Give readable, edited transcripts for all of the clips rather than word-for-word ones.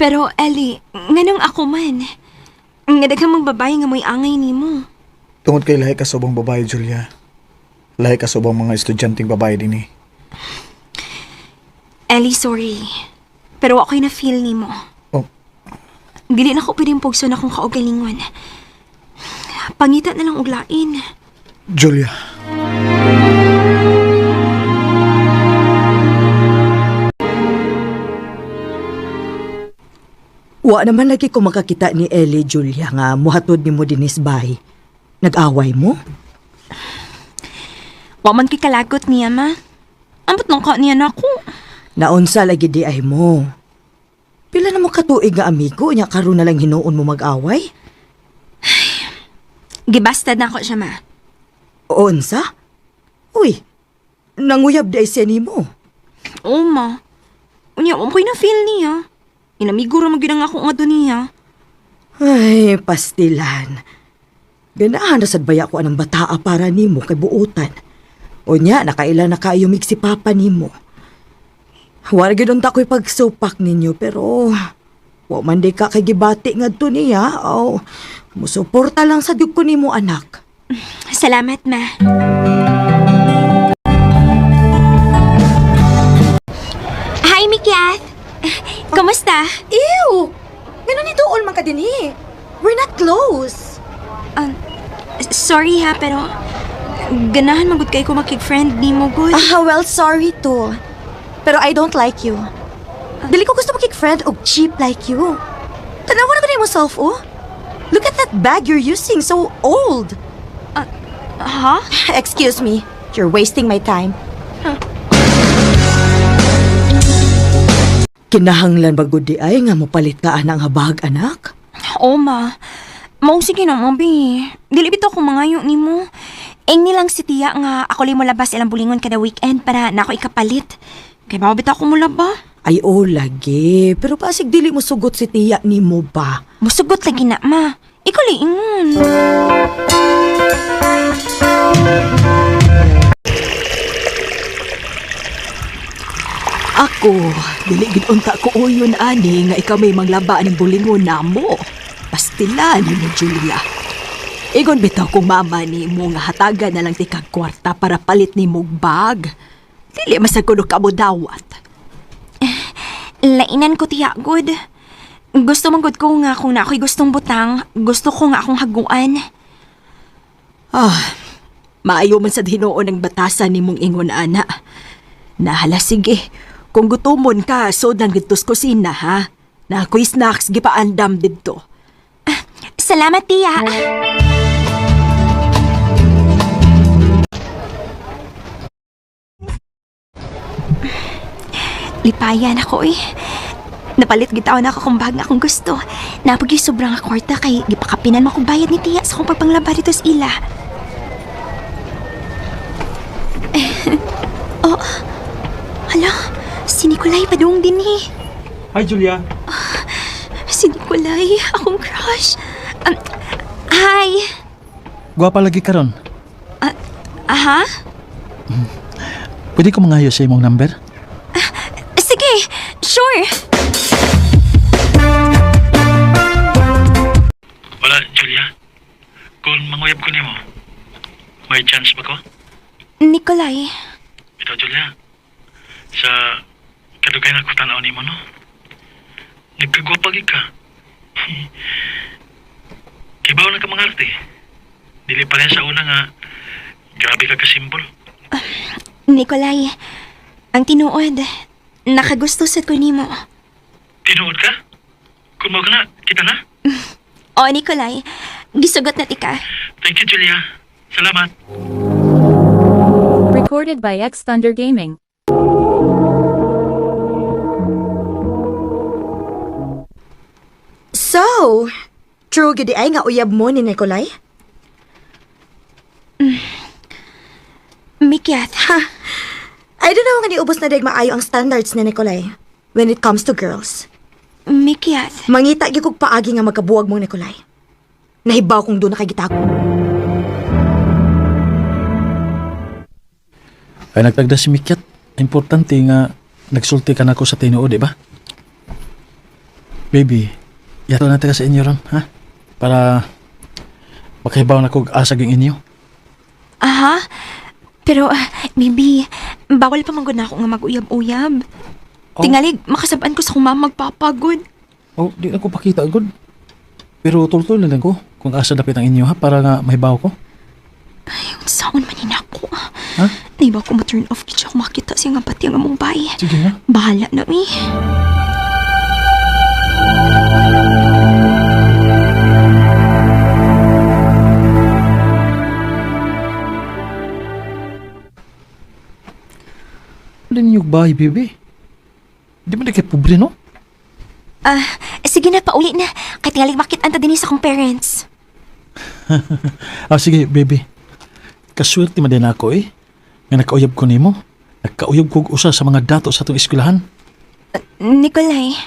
Pero Ellie, nganong ako man? Nga daghang mga babae nga mo'y angay nimo. Tungod kay lahi ka sa ubang babae, Julia. Lahi ka sa ubang mga estudyanteng babae dinhi. Ellie, sorry. Pero ako'y na-feel nimo. Oh, Dili na ko pwedeng pugson akong kaugalingon. Pangita na lang og lain. Julia. Wa naman lagi ko makakita ni Ellie, Julia, nga muhatod ni mo dinis bay. Nag-away mo? Wa man kay kalagot niya, ma. Ambot lang ka niya nako. Naunsa lagi di ay mo. Pila na mo katuig nga amigo, nya karon na lang hinuon mo mag-away? Gibastad na ako siya, ma. Unsa? Uy, nanguyab di ay siya nimo. Oo, ma. Unya, wa ko'y na-feel niya. Inamigo ra man gyud ang ako nga do niya. Ay, pastilan. Ganahan na sad baya ko anang bataa para nimo kay buotan. O nya, nakaila na kayo si papa nimo. Wala gyud unta ko'y pagsupak ninyo pero wa man di ka kay gibati ngadto niya. Aw, musuporta lang sa gyud ko nimo anak. Salamat, ma. Hi, Mikiath. Kamusta? Ew! Ganun ni duol man ka dinhi. We're not close. Sorry ha, pero ganahan magud kay ko makig-friend nimo gud. Ah, well, sorry too. Pero I don't like you. Dili ko gusto makik-friend og cheap like you. Tanawa na ko nimo self, oh. Look at that bag you're using, so old. Ha? Excuse me, you're wasting my time. Kinahanglan ba gud di ay nga mopalit ka ana nga bag anak? Oo, ma. Mao sige na, mabi. Dili bitaw ko mangayo nimo. Ing nilang si tiya nga ako lang molabas ilang bulingon kada weekend para na ako ikapalit. Kay mao bitaw ko molaba. Ay, oh, lagi. Pero pasig dili mo sugot si tiya nimo ba? Musugot lagi na, ma. Ikaw lang ingon. Ako, dili gid unta ko uyon ani nga ikaw may manglaba aning bulingon namo. Pastila ni mo Julia. Igon bitaw kong mama ni mo nga hatagan na lang ti kag kwarta para palit ni og bag. Dili masagkuno ka mo dawat. Lainan ko tiya, good. Gusto man gud ko nga kung na ako'y gustong butang, gusto ko nga akong haguan. Ah, maayo man sad hinuon ang batasan nimong ingon ana. Nahala sige. Kung gutomon ka, sodang didto sa kusina ha. Na ako'y snacks gipaandam didto. Salamat, tiya. Lipayan ako eh. Napalit gitaw na ako kung bag nga akong gusto. Napag yung sobrang kwarta kay gipakapinan mo akong bayad ni tiya sa akong pagpanglaba dito sa ila. Oh, hala, si Nicolay padung din eh. Hi, Julia. Si Nicolay, akong crush. Hi! Gwapa lagi karon. Aha? Pwede ko mangayo sa imong number? Sige, sure. Wala, Julia. Kung manguyab ko nimo, may chance ba ko? Nicolay, Ito, Julia. Sa kadugay na ko tanaw nimo, no? Nagkagwapa gid ka. Kibaw na ka mga arte. Dili pa rin sa una nga, grabe ka kasimbol. Nicolay, ang tinuod, nakagusto sad ko nimo. Tinuod ka? Kung mao ka na, kita na. O, Nicolay, gisugot na tika. Thank you, Julia. Salamat. Recorded by X Thunder Gaming. So, true gid ay nga uyab mo ni Nicolay? Mikyat, Ha. I don't know nga niubos na dag maayo ang standards ni Nicolay when it comes to girls. Mikyat, Mangita gyud kog paagi nga magkabuwag mo Nicolay. Nahibaw kong doon na kay gitako. Ay nagtagda si Mikyat. Importante nga nagsulti ka nako sa tinuod, di ba? Baby, yato na taga sa inyo ron, ha? Para makahibaw na kog asa gyud inyo. Aha. Pero, baby, bawal pa man gud na ako nga mag-uyab-uyab. Oh. Tingalig, makasabaan ko sa akong mama magpapagod. Oh, di na ko pakita gud. Pero tultol na lang ko kung asa dapit ang inyo ha para nga mahibaw ko. Ay, unsaon man ni nako. Ha? Naiba ko ma-turn off gid siya kung makita siya nga pati ang among bay. Sige na. Bahala na mi. Wala ninyo bahay, baby. Di man na kay pobre, no? Ah, sige na, pauli na. Kay tingalig makit anta dinhi sa akong parents. Ah, sige, baby. Kaswerte man din ako eh. Nga nakauyab ko nimo. Nakauyab ko og usa sa mga dato sa atong eskwelahan. Nikolay,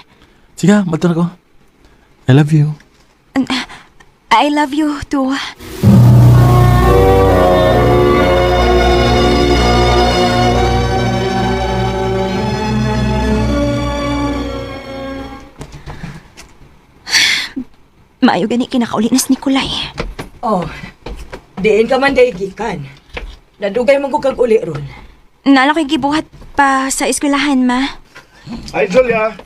Sige, magto na ko. I love you. I love you too. Maayo gani kinakauli na si Nikolay. Oh, diin ka man day gikan. Nadugay man ko kag uli ron. Naala ko'y gibuhat pa sa eskwelahan, ma. Hi, Julia!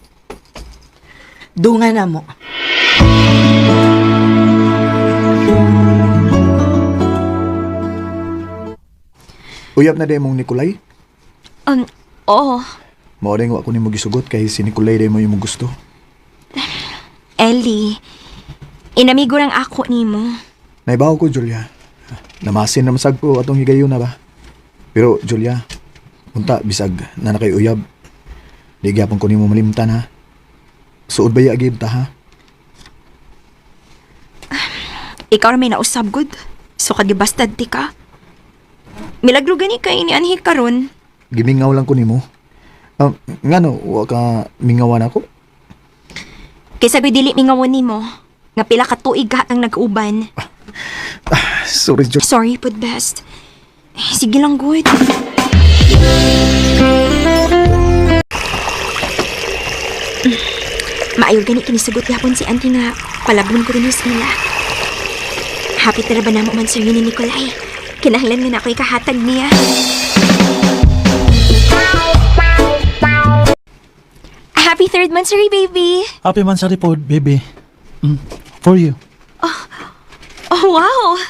Dunga na mo. Uyab na day mong Nikolay? Oo. Mao rin wa ko nimo gisugot kay si Nikolay day mo yung gusto. Ellie, inamigo lang ako nimo. Naibaw ko, Julia. Namasin na masag ko atong higayon na ba? Pero, Julia, unta bisag na nakay uyab. Di gyapon ko nimo malimtan ha. Suod ba ya gid ta ha? Ikaw ra may nausab good. So kagibastad ti ka. Milagro gani kay inianhi karon. Gimingaw lang ko nimo. Ngano wa ka mingawan ako? Kaysa ko'y dili mingawon nimo. Nga pila ka tuig ka ang nag-uban. Sorry, Julia. Sorry, pud best. Eh, sige lang, good. Maayo gani kinisugot yapon si auntie nga palabon ko rin sa ila. Happy tara ba namo man sir ni Nicolay? Kinahanglan nga na ako'y kahatag niya. Happy third monthsary, baby! Happy Mansari po, baby. For you. Oh, wow!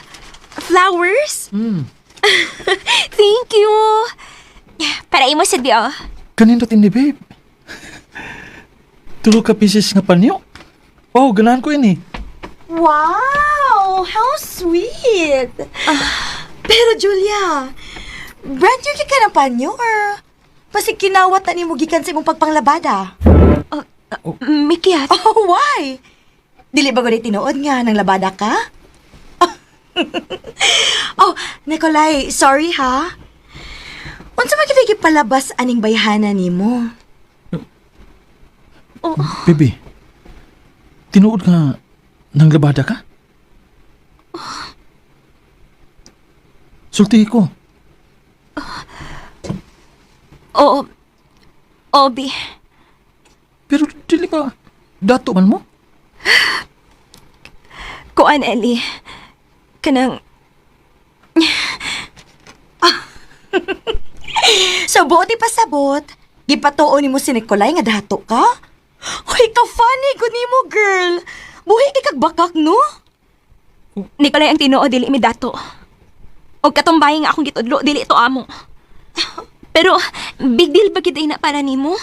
Flowers? Thank you! Para imo sad bi oh. Kanindot ini, babe. Tulo ka pieces nga panyo. Wow, ganahan ko ini. Wow! How sweet! Pero Julia, brand new ka ng panyo or pasig kinawat na nimo gikan sa imong pagpanglabada? Mikyat. Oh, why? Dili ba gani tinuod nga nang labada ka? Oh, Nikolay, sorry ha. Unsa man gyud palabas aning bayhana nimo? Baby, tinuod nga nang labada ka? Sulti ko. Oo. Obi. Pero dili ba dato man mo? Kuan, Ellie. Kanang... So buot ipasabot, gipatuo nimo si Nikolay nga dato ka? Hoy, ka funny gud nimo, girl. Buhi kay kag bakak no? Nikolay ang tinuod, dili mi dato. Og katumbaying nga akong gitudlo, dili to amo. Pero, big deal ba gid ay na para nimo?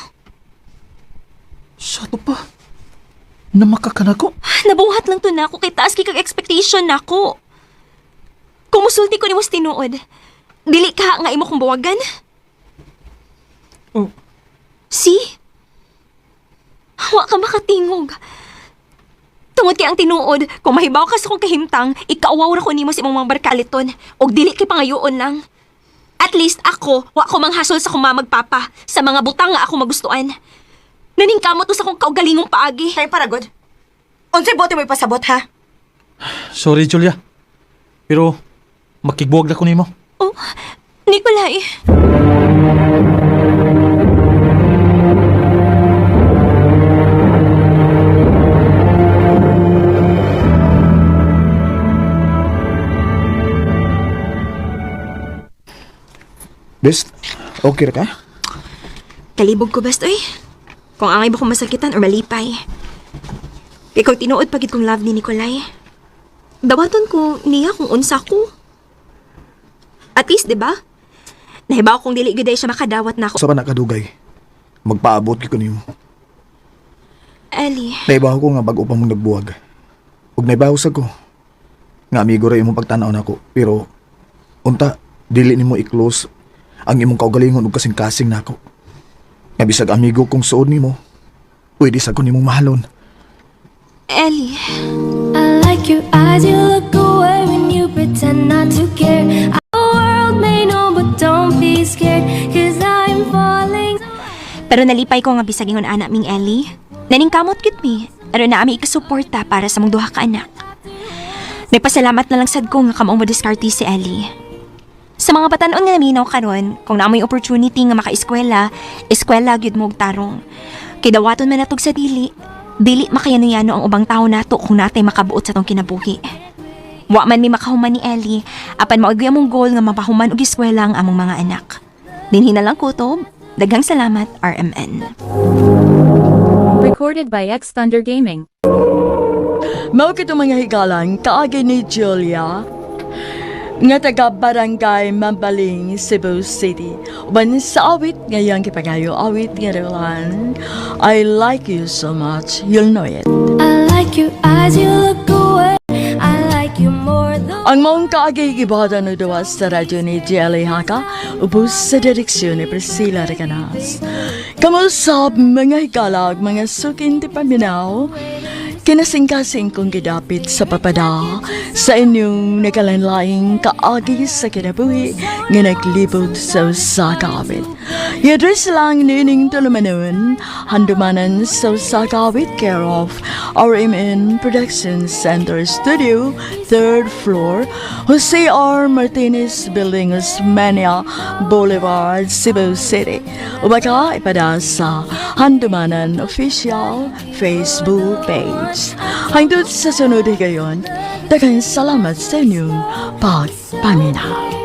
Sa to pa. Namakaka na ko. Nabuhat lang to nako kay taas kay kag expectation nako. Kung musulti ko nimo sa tinuod, dili ka nga imo kong buwagan. Oh. See? Wa ka makatingog. Tungod kay ang tinuod, kung mahibaw ka sa kong kahimtang, ikaawaw ra ko nimo sa imong mga barkaliton, og dili kay pangayoon lang. At least ako, wa ko manghasol sa akong mamagpapa, sa mga butang nga ako magustuhan. Naningkamot to sa akong kaugalingong paagi. Kay para good. Unsay buot mo ipasabot ha? Sorry, Julia. Pero makigbuwag na ko nimo. Oh, Nikolay. Best, okay ra ka? Kalibog ko best, oy. Kung angay ba kong masakitan or malipay. Ikaw tinuod pagid kong love ni Nikolai. Dawaton ko niya kung unsa ko. At least, di ba? Nahibaw kong dili gyud ay siya makadawat na ako. Sa pa nakadugay? Magpaabot gyud ko nimo. Ellie, Naibaw ko nga bag-o pa mong nagbuwag. Ug naibaw sa ko. Nga amigo ra imong pagtan-aw nako, pero unta dili nimo i-close ang imong kaugalingon ug kasing-kasing nako. Nga bisag amigo kong suod nimo, pwede sa ko nimong mahalon. Ellie. I like your eyes, you look away when you pretend not to care. The world may know, but don't be scared, 'cause I'm falling. Pero nalipay ko nga bisag ingon ana ming Ellie. Naningkamot gyud mi. Aron na ami ikasuporta para sa mong duha ka anak. Nagpasalamat na lang sad ko nga kamao mo diskarte si Ellie. Sa mga batanon nga naminaw karon, kung naa moy opportunity nga maka-eskwela, eskwela gyud mo og tarong. Kay dawaton man natog sa dili, dili makayano-yano ang ubang tawo nato kung natay makabuot sa tong kinabuhi. Wa man mi makahuman ni Ellie, apan mao gyud among goal nga mapahuman og eskwela ang among mga anak. Dinhi na lang kutob. Daghang salamat, RMN. Recorded by X Thunder Gaming. Mao kito mga higalan, kaagi ni Julia, nga taga Barangay Mambaling, Cebu City. Uban sa awit ngayang kipangayo awit nga dalan, "I Like You So Much, You'll Know It." I like your eyes, you look away. I like you more than Ang maong kaagi gibada no duwa sa radyo ni Jelly Haka, ubos sa direksyon ni Priscilla Recanas. Kamusab mga hikalag, mga sukin ti paminaw, kinasingkasing kong gidapit sa papada sa inyong nakalanlaing kaagi sa kinabuhi nga naglibot sa usa ka awit. I-address lang nining tulumanon, Handumanan sa usa ka awit, care of RMN Production Center Studio, third floor, Jose R. Martinez Building, Osmeña Boulevard, Cebu City. O baka ipada sa Handumanan Official Facebook page. Hangtod sa sunod higayon, daghang salamat sa inyong pagpaminaw.